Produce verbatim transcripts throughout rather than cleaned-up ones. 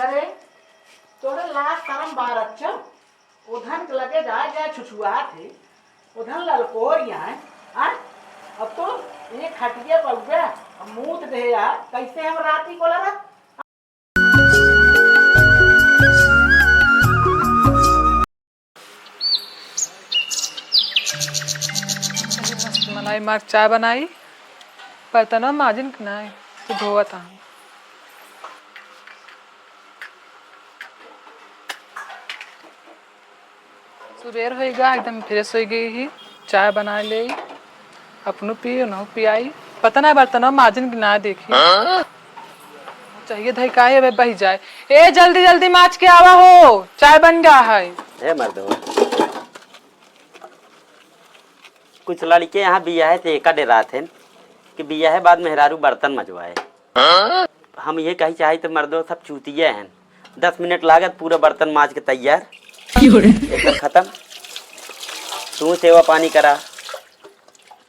अरे, तोरे लाज शरम बा रच्छा? ओधन के लगे जाए जाए छुछुआत है, ओधन ललकोर यहाँ है, हाँ? अब तो ये खटिए पर उठे, अब मूत दे यार, कैसे हम राती को लगा? मस्त मलाई मार चाय बनाई, बर्तनवा माजिन के नाय, तो धोवत हन। सुबेर होइगा, एकदम fresh होइ गई ही। चाय बनाइ लेई, अपनू पी, उनहू पियाई। पता ना बर्तनवा माजिन कि ना, देखी। चाहिए धई काहे अबे बहि जाए। ए, जल्दी जल्दी माज के आवा हो, चाय बन गा है। ए मर्दवा, कुछ लड़के यहाँ बियाहे से एका डेरात हैं कि बियाहे बाद मेहरारू बर्तन मजवाए। हम ये कही चाही तो मर्दो सब चूतिया हैं। दस मिनट लागत पूरा बर्तन माज के तैयार। एकदम खत्म। तू सेवा पानी करा।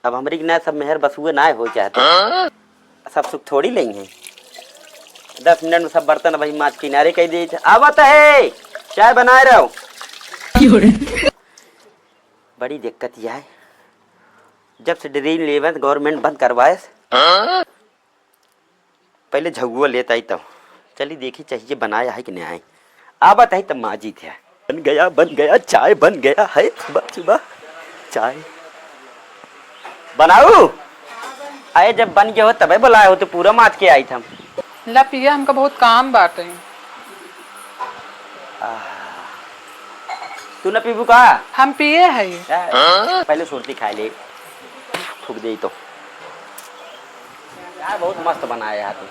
अब हमरी के ना सब मेहर बसुए ना हो चाहते। सब सुख थोड़ी लेंगे। दस मिनट में सब बर्तन भाई माज किनारे कइ दे। आवत है, चाय बनाए रहो। बड़ी दिक्कत यह है, जब से ड्रीम इलेवन गवर्नमेंट बंद करवाए, पहले झगुआ लेत आई तब। चली देखी चाहिए बनाया है कि नहीं आए। आवत है तब माजी थे। बन गया, बन गया, चाय बन गया है। सुबह सुबह चाय बनाऊ। अरे जब बन गया हो तबे बुलाए हो तो पूरा माज के आई थम। ला पिया, हमका बहुत काम बाटे। आह। तू न पीबू का? हम पिए हई। यार, पहले सुरती खाए ले। फूक दे तो। यार, बहुत मस्त बनाया है तू।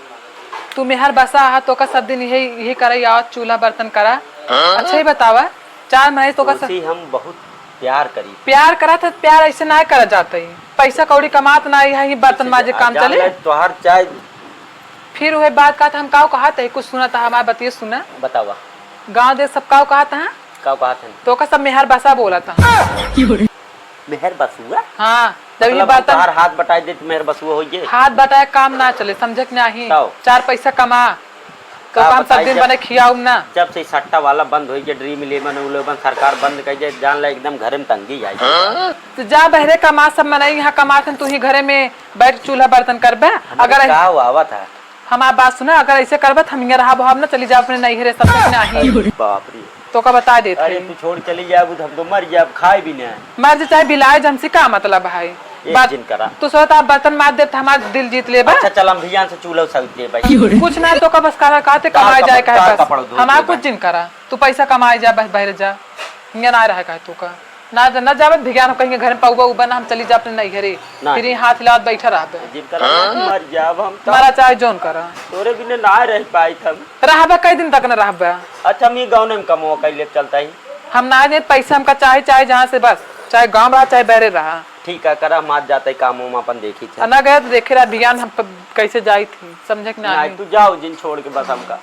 तू मेहर बसा हा, तोका सब दिन यही, यही करई, आवत चूल्हा बर्तन करा। अच्छा ही बतावा, चार महीने तोका स- तोसे हम बहुत प्यार करी। प्यार करा तो प्यार ऐसे ना करा जाता ही। पैसा कौड़ी कमात ना ही, बर्तन माजे काम चले। तोहार चाय फिर वही बात कहत, हम काव कहत है, कुछ सुनत है, हमार बतिये सुना। बतावा। गाँव देश सब काव कहत है? काव कहत है? तोका सब मेहर बसा बोलत है। मेहर बसुआ? हाँ, जब ये मतलब हम बात तोहार हाथ बटाई दे तो मेहर बसुआ होइए? हाथ बटाए काम ना चले, समझे कि नाही? काव? चार पैसा कमा, तो काव काम सब बताई दिन जब, बने खियाऊ ना। जब से सट्टा वाला बंद होइए, ड्रीम इलेवन उलेवन सरकार बंद कर दे, जान ला एकदम घरे में तंगी आई। तो जा बहरे कमा, सब मनई यहाँ कमात हन, तू ही घरे में बैठ चूल्हा बर्तन करबे। हमरे अगर ऐ- का हुआ, आवत है? हमार बात सुना, अगर ऐसे करबे तो हम यहाँ रहब, हम ना चली जाब अपने नैहरे, सब कुछ नाही। अरे बाप रे। तोका बता देत अरे हई। तू छोड़ चली जाब, हम तो मर जाब, खाए भी ना। मर जा चाहे बिलाए जा, हमसे का मतलब है? एक बात जिन करा। तू सोचत आप बर्तन माज देत, हमार दिल जीत लेबा। अच्छा चल, हम भियान से चूल्हा सहित दे भाई। कुछ ना, तोका बस कहा, कहते का कमाए कपड़-, जाए, कहे का बस। कपड़ धो हमार दे कुछ भाई। जिन करा, तू पैसा कमाए जा, बस बहरे जा, हियाँ ना रहे कहे तोका। ना, ना जाबे भियान, कहीं घर में पौबा उबा ना, हम चली जा अपने नैहरे। ना। फिर ये हाथ हिलावत बैठा रहबे। जिनका लगे मर जाब हम तो। मरा चाहे जौन करा। तोरे बिना ना रह पाई हम। रहबे कई दिन तक न रहबे? अच्छा, हम ये गाँव में कमवा कर ले चलता ही। हम ना दे पैसा, हमका चाहे, चाहे जहाँ से बस, चाहे गाँव रहा, चाहे बहरे रहा। ठीक है, करा, हम आज जाते काम वाम अपन देखी थे। आ ना गए तो देखे रहा, बियान हम प-, कैसे जाई थी, समझे कि ना? नहीं, तू जाओ जिन छोड़ के बस हमका।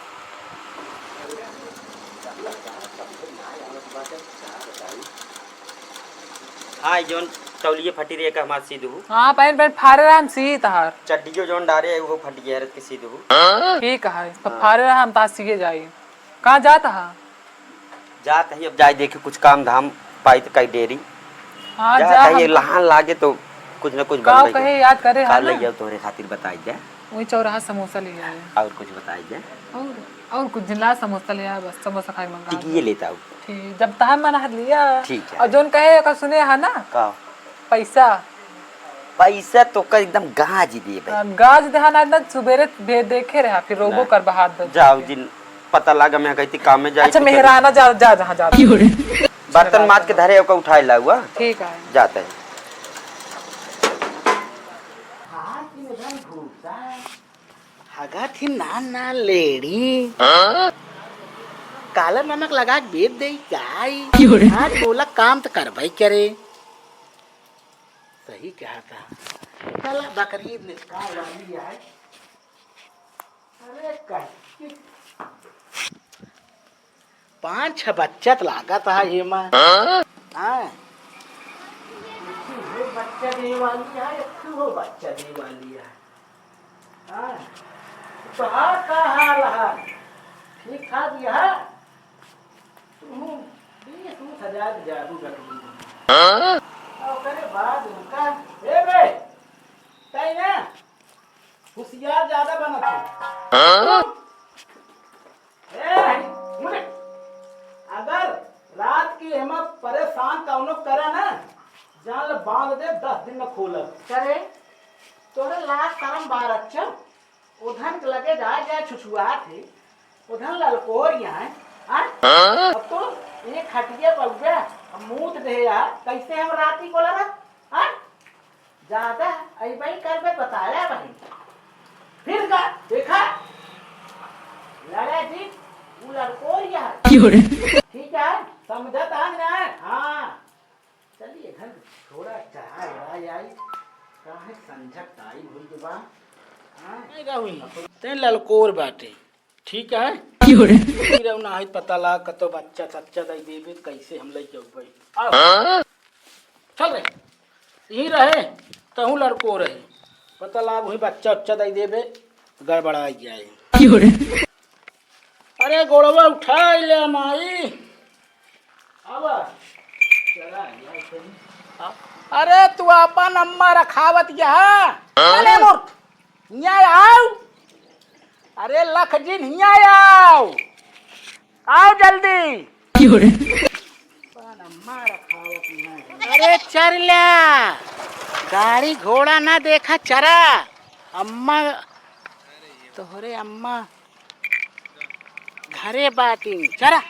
हाँ, जौन तौलिए फटी रहे का हमार सीधू। हाँ, पहन, पहन, फारे रहा हम सी तहार। चड्डियो जौन डारे है, वो फट गया रत के सीधू। ठीक है, प-, हाँ। फारे रहा हम तहार सीए जाई। कहाँ जात हा? जात ही, अब जाई देखी कुछ काम धाम पाई तो कई डेरी। हाँ, जात जा ही, हम लहान लागे तो कुछ न कुछ काव बनबे कहे, के। याद करे, का है ना? ले जाओ तोहरे खातिर बताई दे। वही चौराहा समोसा ले आए। और कुछ बताई दे। और, और कुछ जिन ला समोसा ले आए, बस समोसा खाए मंगा टिकिए ले। लेता हूँ। ठीक, जब तहार मन हाथ लिया। ठीक है। और जौन कहे ओकर सुने है ना? का? पैसा। पैसा तो का एकदम गाज देबे। हाँ, गाज देहा ना, एकदम सुबेरे भे-, देखे रहा, फिर रोबो नहीं। करबा हाथ दे जाओ के। जिन पता लागा मैं कहती काम में जाई अच्छा, तो मेहराना जा, जा, जहाँ जा। बर्तन माज के धरे ओका उठाए ला हुआ। ठीक है। जाते हैं। हगत ही नान नान लेड़ी। हाँ? काला नमक लगा के बेच दे जाई। क्यों रे? आज बोला काम तो करबे करे। सही कहा था। साला बकरी निकाल वाली है। अरे कहीं पाँच छह बच्चा त लागत है एमा। हाँ? हाँ। एक ठो बच्चा दे वाली है, एक ठो बच्चा दे वाली है। हाँ। तोहार का हाल है? ठीक ठाक यह। तू बीस तीस हजार के जादू कर दी। हाँ? और ओकरे बाद उनका, ए बे, तई ना, होशियार ज्यादा बनत है। हाँ? ए, मुझे, अगर रात की एमा परेशान कौनो करे ना, जान ले बांध दे, दस दिन में खोलब। करे, तोरे लाज शरम बार अच्छा? उधन के लगे जाए, जाए छुछुआत है, उधन ललकोर यहाँ है, हाँ? हाँ? अब तो एक खटिया पर उबे, अब मूत दे यार, कैसे हम राती को लड़ा, हाँ? ज्यादा अइबे करबे बताया भाई। फिर का देखा? लड़ा जी, वो लड़कोर यहाँ। क्यों रे? ठीक है, समझत है ना? हाँ। चलिए घर थोड़ा चढ़ा उड़ा आई। काहे संझक टाइम होई के बा? हाँ? नहीं का हुई? ते ललकोर बाटे। ठीक है? क्यों रे? फिर ना है पता ला कतो बच्चा सच्चा दई देबे, कैसे हम लई जाऊ भाई? आओ। हाँ? चल रे। यहीं रहे, तहूँ लड़को रहे। पता ला वही बच्चा उच्चा दई देबे, गड़बड़ा जाए। क्यों रे? अरे गोड़वा उठाई ले माई। आवा। चला, यार, चली। अरे तू अपन अम्मा रखावत यहाँ। अरे मूर्ख, हियाँ आओ। अरे लख जिन हियाँ आओ। आओ जल्दी। क्यों रे? अपन अम्मा रखावत यहाँ। अरे चर ल्या। गाड़ी घोड़ा ना देखा चरा। अम्मा, तोहरे अम्मा घरे बाटी, चरा।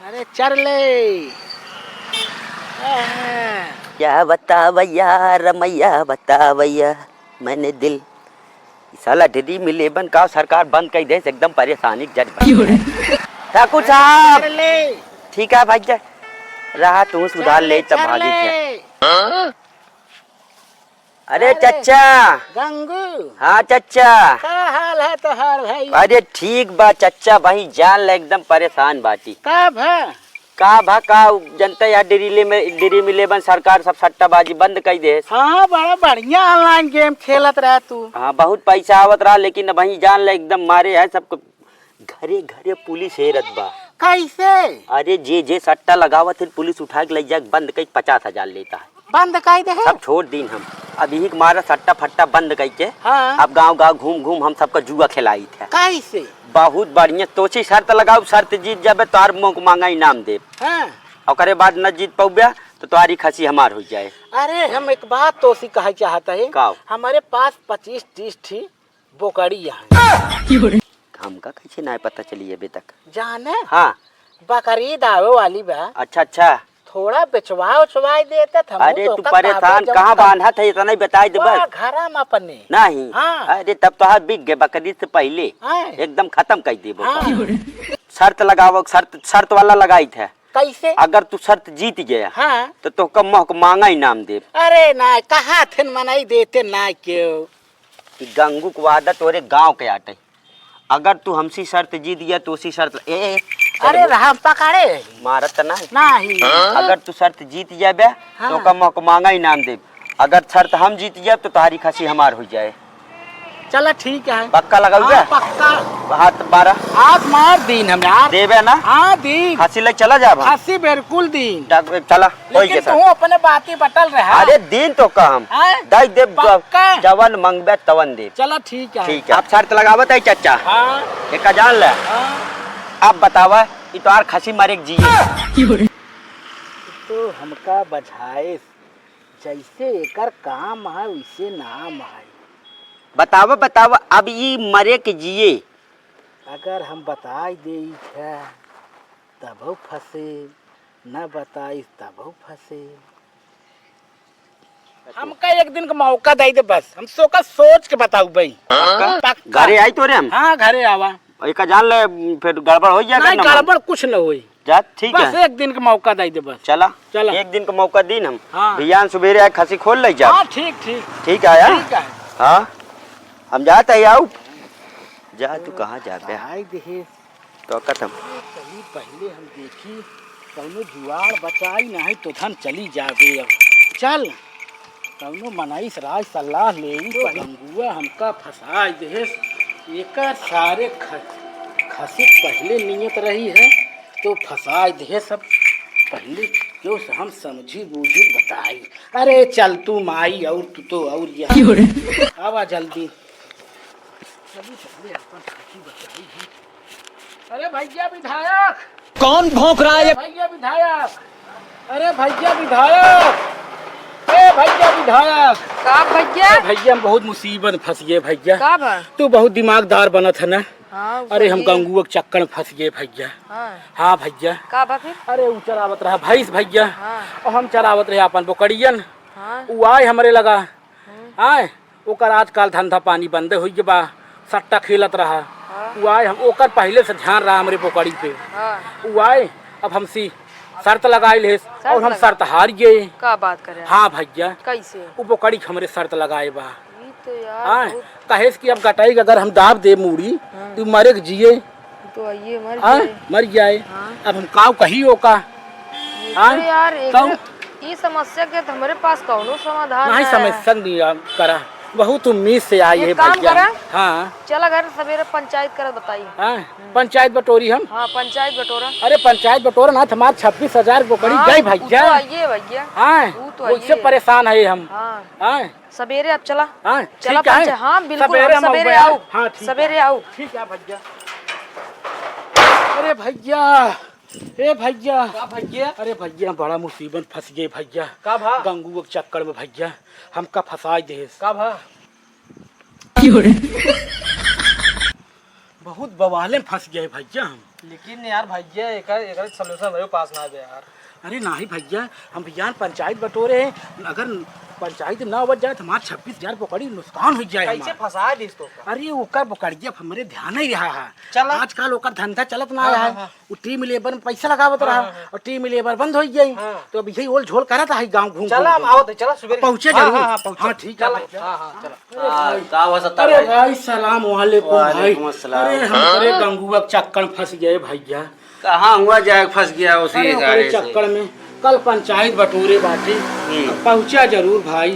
अरे चर ले। आहा। या बतावैया, रमैया बतावैया, मैंने दिल, ई साला ड्रीम इलेवन का सरकार बंद कइ दे, एकदम परेशानी जट बन गया। ठाकुर साहब। चर ले। ठीक है भाई, जा। रहा तू सुधार चर ले, ले, तब चर भागी ले। क्या? अरे अरे, चच्चा। गंगू। हाँ चच्चा। का हाल है तोहार भाई? अरे ठीक बा चच्चा, भाई जान ले एकदम परेशान बाटी। का भा? का भा का, जनता यार ड्रीले में, ड्रीम इलेवन सरकार सब सट्टाबाजी बंद कइ दे। हाँ, बड़ा बढ़िया online game खेलत रहा तू। हाँ, बहुत पैसा आवत रहा, लेकिन अब भाई जान ले एकदम मारे है सबको। घरे घरे पुलिस हेरत बा। कैसे? अरे जे जे सट्टा लगावत है पुलिस उठा के लइ जाके बंद कइ पचास हजार लेता है। बंद कइ दे है? सब छोड़ दीन हम। अब यही के मारा सट्टा फट्टा बंद कइ के हाँ। अब गाँव गाँव घूम घूम हम सबका जुआ खिलाई थे। कैसे? बहुत बढ़िया। तोसी शर्त लगाओ, शर्त जीत जाबे तो आर मुँह मांगा इनाम देब। हाँ। ओकरे बाद न जीत पउबे तो तोहारी खसी हमार हो जाए। अरे हम एक बात तोसी कहे चाहत है। का? हमारे पास पच्चीस तीस ठी बोकड़ी यहाँ। हमका कैसे ना पता चली अबे तक? जाने? हाँ। बकरीद आवे वाली बा। अच्छा, अच्छा। थोड़ा बेचवा उचवाई देते त हम अरे, तो तू का परेशान काबे कहाँ जमा बांधा था, इतना ही बताई दे बस। घरा में अपने। नहीं। हाँ। अरे, तब तो हाथ बिक गए बकरीद से पहले। हाँ। एकदम खत्म कर देबो हाँ। का। शर्त लगावो, शर्त, शर्त वाला लगाई थे। कैसे? अगर तू शर्त जीत गया, हाँ। तो तोहका महक मांगा इनाम देब। अरे ना, कहा थे मनई देते ना क्यों? कि गंगू के वादा तोरे गांव के आटे। अगर तू हमसी शर्त जीत गया, तो उसी शर्त, ए, ए, अरे चल। रहा, हम पकड़े। मारत ना। नहीं। अगर तू शर्त जीत जाबे, हाँ। तो का मौका मांगा इनाम देब। अगर शर्त हम जीत जाब, तो तोहारी खसी हमार हो जाए। चला ठीक है। पक्का लगाऊ हाँ, बे? पक्का। हाथ मारा। हाथ मार दीन हम यार। देबे ना? हाँ, दीन। खसी ले चला जाब हम। खसी बिल्कुल दीन। डॉक्टर, चला। होई लेकिन के सर। तू अपने बाती बटल रहा। अरे दीन तो का हम। हैं? दई देब, पक्का? जवन मंगबे तवन देब। चला ठीक है। ठीक है। आप शर्त लगावत है चाचा। हाँ। एका जान ले। हाँ। आप बतावा, ई तोहार खसी मरे के जिए। तो हमका बझाए, जैसे एकर काम है, वैसे नाम है। बतावा, बतावा, अब ई मरे के जिए। अगर हम बताई देई है, तबहु फंसे, न बताई, तबहु फंसे। हमका एक दिन का मौका दे दे बस, हम सोका सोच के बताऊ भाई। पक्का? पक्का। घरे आई तोरे हम? हाँ, घरे आवा। और एका जान ले, फिर गड़बड़ हो जाए नहीं, ना। गड़बड़ कुछ न होई। जा, ठीक बस है। एक दिन का मौका दे दे बस। चला। चला। एक दिन का मौका दीन हम। हाँ। बिहान सुबेरे आए, खसी खोल ले जा। हाँ, ठीक, ठीक। ठीक है यार? ठीक है। हाँ, हम जात है, आऊ। जा, तू कहाँ जाबे? आई देहे। तो कथम। चली पहले हम देखी, कौनो जुआड़ बचाई नहीं तो धन चली जाबे अब। चल, कौनो मनई से राय सलाह लेई, तो गंगुआ हमका फंसाई देहेस। एकर सारे ख-, हंसी पहले नियत रही है, तो फंसाए दे सब पहले, क्यों से हम समझी बूझी बताई। अरे चल तू माई, और तू तो और यह क्यों रे? आवा जल्दी। चली पहले अपन हंसी बचाई है। अरे भैया विधायक! कौन भौंक रहा है? अरे भैया विधायक! अरे भैया विधायक! ए भैया विधायक! का भैया? ए भैया, हम बहुत मुसीबत में फंस गए भैया। का बा? तू बहुत दिमागदार बनत है ना। हाँ, अरे हम वही। गंगुआ के चक्कर में फंस गए भैया। हाँ। हाँ भैया। का बा फिर? अरे उ चरावत रहा भैंस भैया। हाँ। और हम चरावत रहे अपन बोकड़ियन। हाँ। उ आए हमरे लगा। हम्म। आए, ओकर आजकल धंधा पानी बंदे होइ गए बा, सट्टा खेलत रहा। हाँ। उ आए, हम ओकर पहले से ध्यान रहा हमरे बोकड़ी पे। हाँ। उ आए, अब हमसी शर्त लगाई लेस शर्त और हम लगा? शर्त हार गए। का बात करे? हाँ भैया। कैसे? उ बोकड़ी के हमरे शर्त लगाए बा। ई तो यार हाँ, बहुत कहेस कि अब गटई के अगर हम दाब दे मूड़ी, हाँ। तो मरे के जिए। तो आइए मर हाँ, जाए। मर जाए। हाँ। अब हम काव कही ओका? ये हाँ? तो यार, एक कहो। ई समस्या के तो हमरे पास कौनो समाधान नहीं, है। समस्या नहीं आ, करा। बहुत उम्मीद से आई एक है काम भैया। करा। हाँ। चला घर सवेरे पंचायत कर बताई। हाँ, हम्म। पंचायत बटोरी हम। हाँ, पंचायत बटोरा। अरे पंचायत बटोरा ना, हमार छब्बीस हजार बोकड़ी हाँ, गई उ तो भैया। आइए भैया। हाँ, उ तो उससे आइए। परेशान है हम। हाँ। हाँ। सवेरे आप चला। हाँ, चला ठीक है। पंचायत, हाँ, बिल्कुल, सवेरे हम हम सवेरे आउबे। आउब। हाँ, ठीक सवेरे है। आउब। ठीक है भैया। अरे भैया, ए भैया। का भैया? अरे भैया, बड़ा मुसीबत फंस गए भैया। का भा? गंगुआ के चक्कर में भैया, हमका फंसाई देस। का भा? क्यों रे? बहुत बवाले में फंस गए भैया हम। लेकिन यार भैया, एकर, एकर solution मेरे पास ना बे यार। अरे नाही भैया, हम भैया पंचायत बटोरे हैं, अगर पंचायत ना हो जाए तो हमार छब्बीस हजार बोकड़ी नुकसान हो जाए कैसे हमार। फंसा दिस तो का? अरे ओकर बोकड़िया पे हमरे ध्यान नहीं रहा है। चला। आजकल ओकर धंधा चलत ना हाँ, है। हाँ, हाँ। वो team labour में पैसा लगावत हाँ, रहा हाँ, हाँ। और team labour बंद हो गई। हाँ। तो अब यही ओल झोल करत है गाँव घूम चला, घूम हम के। आवत है, चला सुबेरे। पहुँचे हाँ, जरूर। हाँ, हाँ, पहुँचे। हाँ, ठीक है चला। भैया। हाँ, हाँ, चला। अरे हाँ, भाई। का हुआ सत्ता अरे भाई? भाई, सलाम वालेकुम भाई। वालेकुम अस्सलाम। अरे हम हाँ? अरे गंगुआ के चक्कर में फंस गए भैया। कहाँ हुआ जाए फंस गया उसी अरे ओकरे गाड़ी से? चक्कर में कल पंचायत बटोरे बाटे। हम्म। पहुँचा जरूर भाई।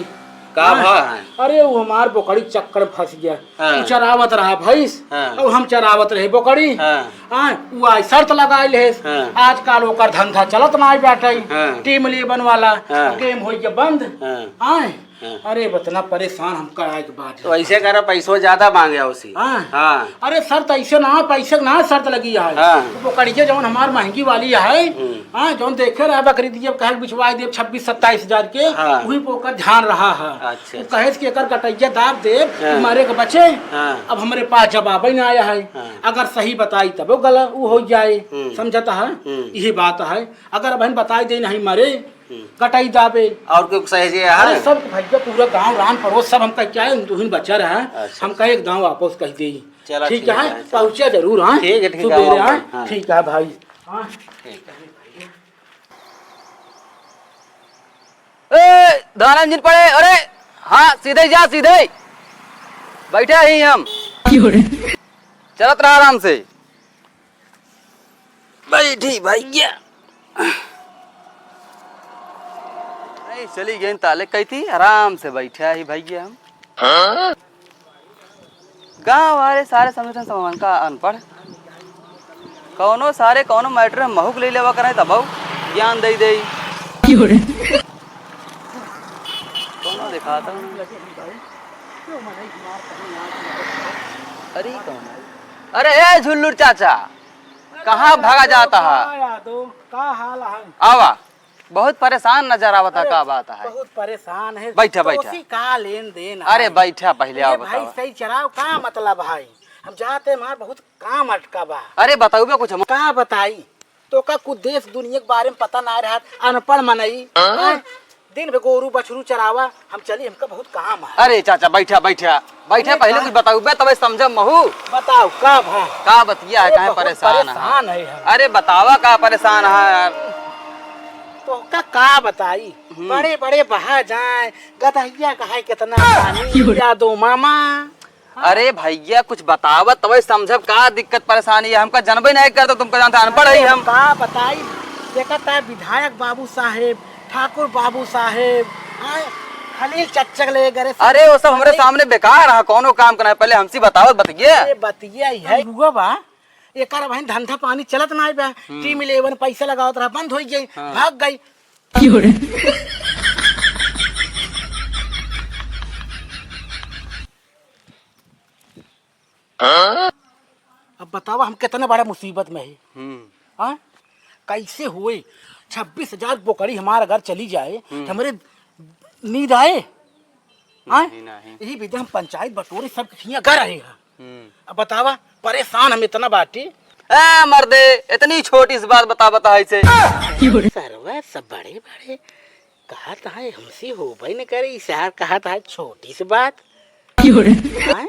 का हाँ? भा है? अरे वो हमार बोकड़ी चक्कर में फंस गया। हाँ। तू चरावत रहा भैंस हाँ। और हम चरावत रहे बोकड़ी। हाँ। हाँ, वो आज शर्त लगाए लेस। हाँ। आजकल ओकर धंधा चलत ना बाटे। हाँ। Team labour वाला हाँ। Game हो गया बंद। हाँ। हाँ। हाँ। अरे, इतना परेशान हम कराए के बाद तो है। ऐसे करा, पैसो ज्यादा मांगे उसी। हाँ। हाँ। अरे शर्त ऐसे ना, पैसे ना शर्त लगी है। हाँ। वो बोकड़िया जौन हमार महंगी वाली है, हम्म। हाँ, जौन देखे रहा बकरी दिए, कहे बिछवाए देब छब्बीस सत्ताईस हजार के, हाँ। वही पे ओकर ध्यान रहा है। अच्छा, वो अच्छा। कहे कि एकर गटैया दाब देब, हाँ। मरे के बचे। हाँ। अब हमरे पास जवाब ही ना आया है। हाँ। अगर सही बताई तबो गलत वो हो जाए, हम्म। समझता है? हम्म। यही बात है। अगर अबहिन बताई दे नहीं मरे, हम्म। गटई दाबे। और कोई सहेजे है? अरे सब भैया, पूरा गांव, रान पड़ोस सब हम कह के आए, तुहिन बचा रहा। अच्छा। हम कहे एक गांव वापस कह दे। चला, ठीक ठीक है, है, चला। पहुँचा जरूर, हाँ? ठीक है, ठीक है, सुबेरे, आओ, हाँ? हाँ। ठीक है भाई। हाँ। ठीक है। ए, दाना जिन पड़े, अरे, हाँ, सीधे जा, सीधे। बैठे ही हम। क्यों रे? चलत रहा आराम से। बैठी भैया। नहीं, चली गई ताले कही थी, आराम से बैठा ही भैया हम। हाँ? गाँव वाले सारे समझते हैं सामान का अनपढ़। कौनो सारे कौनो matter में महूक ले लेवा करें तब ज्ञान दे दे। क्यों रे? कौनो दिखाता हूँ। अरे कौन? अरे ए झुल्लुर चाचा, कहाँ भागा जाता है? का यादव, का हाल है? आवा, बहुत परेशान नजर आवता, अरे, का बात है? बहुत परेशान है। बैठा, बैठा। तोसी का लेन देन अरे है? बैठा, पहले अरे आओ, भाई, बताओ। सही चलाओ, का मतलब है? हम जाते हमार बहुत काम अटका बा। अरे बताओ बे कुछ हम। का बताई? तोका कुछ देश दुनिया के बारे में पता ना रहत, अनपढ़ मनई। हाँ? हैं? दिन भर गोरू बछरू चरावा, हम चली, हमका बहुत काम है। अरे चाचा, बैठा, बैठा, बैठा, अरे पहले का? कुछ बताऊ बे, तबे समझब महू। बताओ, का भा? का बतिया है, अरे काहे बहुत परेशान है? परेशान है हम। अरे बतावा, का परेशान है यार? तोका का बताई? हम्म। बड़े बड़े बहा जाए, गदहिया का है कितना पानी। यादव मामा। अरे भैया, कुछ बतावत तबे समझब, का दिक्कत परेशानी है? हमका जनबे नहीं करता, तुमका जानता, अनपढ़ है हम। का बताई, देखा ता विधायक बाबू साहेब, ठाकुर बाबू साहेब, आए, खलील चच्चक ले गरे। अरे, वो सब हमरे सामने बेकार है, कौनो काम का नहीं। पहले हमसे बतावत बतिये। अरे, बतिये ही है। हुआ बा, एकर बहिन धंधा पानी चलत नाहीं बा। हम्म। टीम इलेवन पैसा लगावत रहा, बंद होइ गई, हाँ। भाग गई। क्यों रे? अब बतावा, हम कितना बड़ा मुसीबत में है। हम्म। हाँ? कैसे हुए? छब्बीस हजार बोकड़ी हमार अगर चली जाए, हम्म। तो हमरे नींद आए? हाँ? नहीं, नहीं। यही विधि हम पंचायत बटोरे सब किसिया गा रहे हैं। हम्म। अब बतावा, परेशान हम इतना बाटी। ए मर्दे, इतनी छोटी सी बात बता, बता ऐसे। सरवा सब बड़े बड़े कहत है, हमसे होबे न करे, ई सार कहत है छोटी सी बात। हाँ?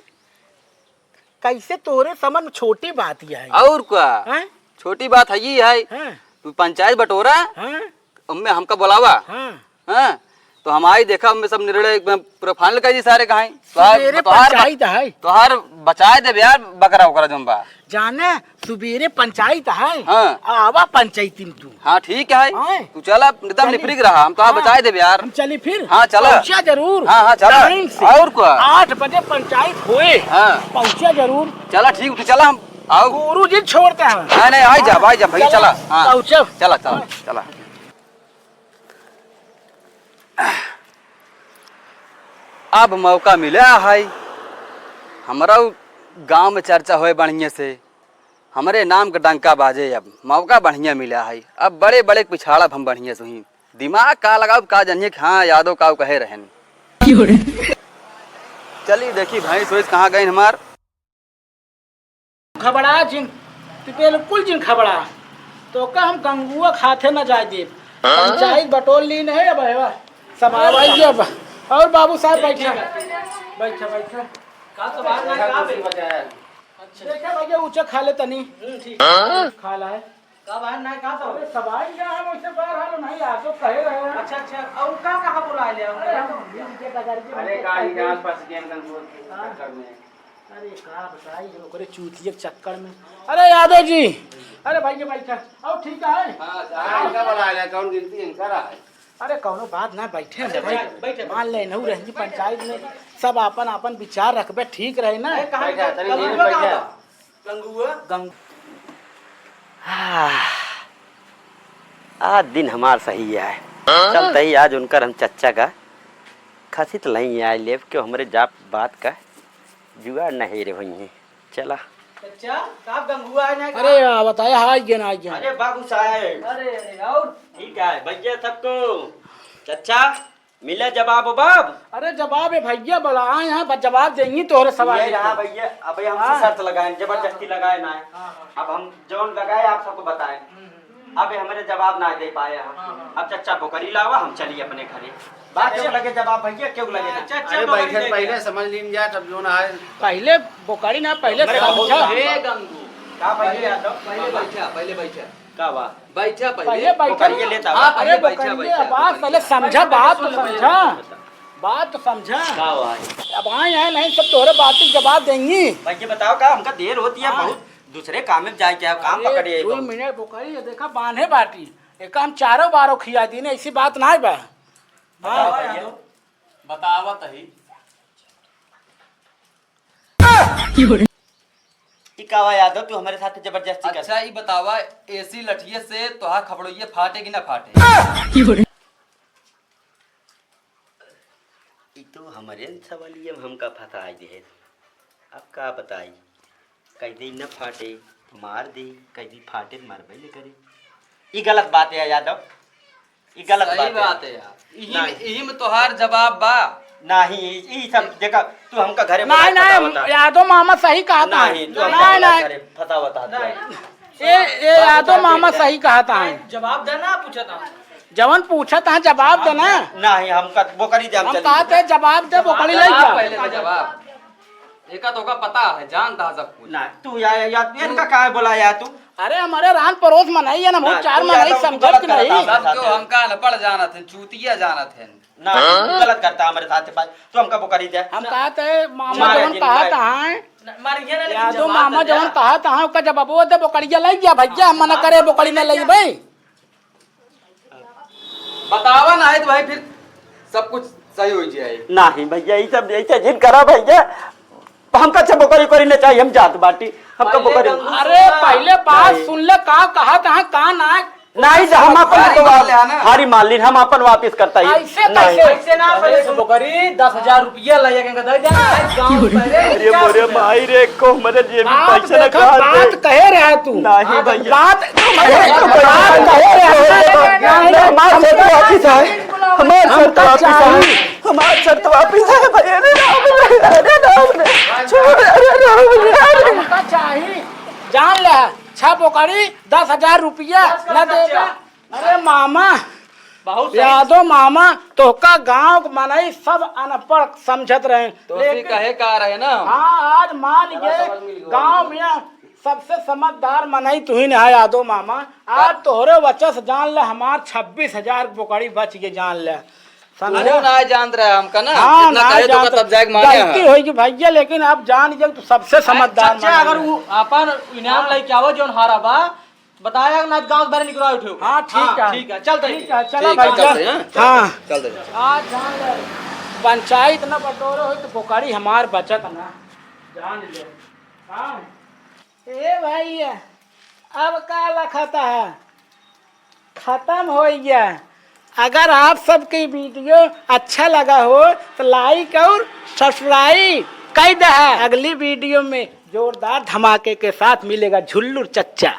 कैसे तोरे समझ में छोटी बात ही है? और का? हाँ? छोटी बात है, ये है। हाँ। तू पंचायत बटोरा, हाँ। उनमें हमका बुलावा। हाँ। हाँ, तो हम आई देखा, उनमें सब निर्णय एक पूरा final कर दी सारे कहाँ। तोहार, सुबेरे तोहार ब-, पंचायत है। तोहार बचाए देब यार, बकरा ओकरा जौन बा। जाने, सुबेरे पंचायत है। हाँ। आवा पंचायती में तू। हाँ, ठीक है। हाँ। तू चला, एकदम चली। निफरिक रहा, हम तोहार हाँ। बचाए देब यार। हम चली फिर? हाँ, चला। पहुँचा जरूर। हाँ, हाँ, चला। टाइम से। और का? आठ बजे पंचायत होए। हाँ। पहुँचा जरूर। चला, ठीक, तू चला, हम आओ। गुरु जी छोड़ते हैं। नहीं, नहीं, आई जा, आई जा, भैया, चला। चला, हाँ। पहुँचो। चला, चला, हाँ। चला। अब मौका मिला है, हमरा उ गाँव में चर्चा होए बढ़िया से, हमरे नाम का डंका बाजे। अब मौका बढ़िया मिला है, अब बड़े बड़े पिछाड़ब हम बढ़िया से ही। दिमाग का लगाओ, का जानिए कि हाँ, यादव का कहे रहन। चली देखी भैंस वैंस कहाँ गई हमार। घबरा जिन, तू बिल्कुल जिन घबरा। तोका हम गंगुआ खाते न जाए देब। हाँ? पंचायत बटोर लीन है अब, है, सब आवाई अब। और बाबू साहब बैठा, बैठा, बैठा। का सब बात ना का बे? अच्छा। देखा भैया, ऊँचा खा ले तनी। हम्म, ठीक। हाँ? खा ला है। का बाहर ना का सब? अरे, सवाई ना हम वैसे बाहर हाल नहीं, आ तो कहे रहे हैं। अच्छा, अच्छा। और का कहाँ बुला ले? अरे, हम भी इनके बगल के अरे, बंदे का ही खाते हैं। आस पास के अंकल बोल के हाँ। चक्कर में। अरे का बताई, ओकरे चूतिया के चक्कर में। अरे यादव जी, अरे भैया बैठा, और ठीक है? हाँ, साहब, इनका बुला ले, कौन गिनती इनका रहा है? अरे कौनो बात ना, बैठे हैं अच्छा, भाई। बैठ, बैठ, बैठ। मान ले, नहू रहेंगी पंचायत में, सब आपन आपन विचार रखबे, ठीक रहे ना? अरे, कहाँ बैठा, तनी गंगुआ धीरे कहाँ बैठा। बा? गंगुआ? गंग-, आह, आज दिन हमार सही है। हाँ? चलते ही आज उनकर हम चच्चा का खसी त लई आए लेब, क्यों हमरे जात बात का जुगाड़ नहीं रे भई। चला। चच्चा, साहब गंगुआ है ना? अरे, आ, बताया, हाँ, आ गया ना, आ गया। अरे, बाबू साहब। अरे, अरे, और? ठीक है, भैया सबको। चच्चा, मिला जवाब ववाब? अरे, जवाब है भैया, बोला, आए हैं, बस जवाब देंगी तोहरे सवाल ये के। रहा भैया, अबे हमसे हाँ। शर्त लगाए, जबरदस्ती हाँ। लगाए ना है। हाँ, हाँ। अब हम जौन लगाए, आप सबको बताएं। हम्म, हम्म। अबे हमरे जवाब ना दे पाए हम। हाँ, हाँ। अब चच्चा बोकरी लावा, हम चली अपने घरे। बात अच्छा। क्यों लगे जवाब भैया, क्यों लगे ना? अच्छा, अच्छा, अरे, बबली बैठे लेके पहले आ। समझ लीन जाए, तब जो ना आए। पहले बोकरी ना, पहले अरे, समझा। बहुत हे गंगू। का पहले पहले, यादव? पहले बैठा, पहले बैठा। का बा? बैठा पहले। पहले बैठा। बोकरिया लेता हाँ, बा। पहले अरे, बैठा, बोकरिया, बैठा, बात बोकरिया। पहले समझा, पहले बात तो सुन, पहले समझा। सुन। बात तो समझा। का बा? अब आए हैं नहीं, सब तोहरे बात के जवाब देंगी। भाई, ये बताओ, का हमका देर होती है हाँ। बहुत, दूसरे काम में जाए के है, काम अरे, पकड़िए दो कौन? मिनट बोकरी, ये देखा, बांधे बाटी। एका हम चारों बारों खिया दीने, ऐसी बात नाहीं बा। बताओ हाँ। भैया। बतावत ही। ई का बा यादव, तू हमरे साथ जबरदस्ती कर। अच्छा, ई बतावा, एसी लठिये से तोहार खपड़ोइये फाटे कि ना फाटे? ई तो हमरे सवालिये में हमका फंसाई दे। अब का बताई, कह दे न फाटे, मार दे, कह दे फाटे, मरबे न करे। ई गलत बात है यादव, ई गलत सही बात है। बात है यार। इही में, नहीं। इही में तोहार जवाब बा। नहीं, ई, ई सब देखा, तू हमका घरे नहीं, बुला के नहीं, फंसावता। यादव मामा सही कहत हैं। नहीं, तू नहीं, हमका नहीं, बुला नहीं। घरे फंसावता है। नहीं। ए, ए, बाबू यादव जान मामा दे। सही कहत हैं। जवाब देना पूछत हैं। जवन पूछत हैं, जवाब देना। नहीं, हमका बोकरी दे, हम हम चली कहत गए। हैं, जवाब दे, बोकरी ले जवाब जा। पहले दे, जवाब। एका तो का पता है, जानता है सब कुछ। ना, तू या, या, या, इनका काहे बोला यार तू? अरे, हमरे रान परोस मनई है ना, बहुत ना, चार तू मनई यादव, तू समझत गलत कि नहीं? करता है। सब जो हमका अनपढ़ जानत हैं, चूतिया जानत हैं। ना, हाँ? तू गलत करता है हमरे साथ भाई, तू हमका बोकरी दे। हम कहत हैं, मामा मारे जवन जिन कहत भाई। हैं, ना, मार ये ना, लेकिन यादव जवाब मामा दे जवन दे। कहत हैं, ओका जवाबो दे, बोकरिया लई जा भैया, हम मना करे, बोकरी न लई भाई। बतावा ना है तो भाई फिर सब कुछ सही हो जाए। नहीं भैया, ई सब ऐसे जिन करा भैया, हमका सब बोकरी ओकरी न चाहिए, हम जात बाटी। हमका बोकरी। अरे, पहिले बात सुन ले, का कहत है, का ना। नहीं, हम अपन हारी मान ले, है ना? हारी मान ली, हम अपन वापिस करता ही। ऐसे नहीं। कैसे? ऐसे ना, पहिले बोकरी दस हजार रुपया लाइए के दे दे। अरे मोरे माई रे, को हमरे जेबी पैसा ना देखा, बात कहे रहा तू। नहीं भैया। बात, बात कहे रहा तू। नहीं, हमार शर्त वापिस है। हमार शर्त वापिस है। हमार शर्त वापिस है भैया। अरे राम रे, अरे राम रे। छोड़, अरे राम रे, अरे। हमका चाही। जान ले, छह बोकरी, दस हजार रुपया न देबा। अरे मामा, बहुत सही। यादव मामा, तोहका गाँव के मनई सब अनपढ़ समझत रहे। तो उसी लेकिन कहे का रहे ना? हाँ, आज मान गए, गाँव में सबसे समझदार मनई तू ही ना है यादव मामा। आज तोहरे वजह से जान ले, हमार छब्बीस हजार बोकरी बच गए, जान ले। समझे? तू ना जानत रहे हमका ना, हाँ, इतना ना कहे तो जानत। तब जाके माने गलती होई कि भैया, लेकिन अब जान गए तू सबसे समझदार चाचा, मनई अगर है। उ अपन इनाम लेके आवो, जोन हारा बा, बताया ना, गाँव से बाहर निकलवा उठो। हाँ, ठीक है। ठीक है, चलते हैं। ठीक है, चला ठीक है, भाई, चलते हैं, हाँ। चलते हैं। आज जान ले, पंचायत ना बटोरे होई तो बोकरी हमार बचत ना। जान ले। हाँ। ए भाई, अब का लखता है? खत्म हो गया। अगर आप सबके वीडियो अच्छा लगा हो तो like और subscribe कर दे। अगली वीडियो में जोरदार धमाके के साथ मिलेगा झुल्लू चच्चा।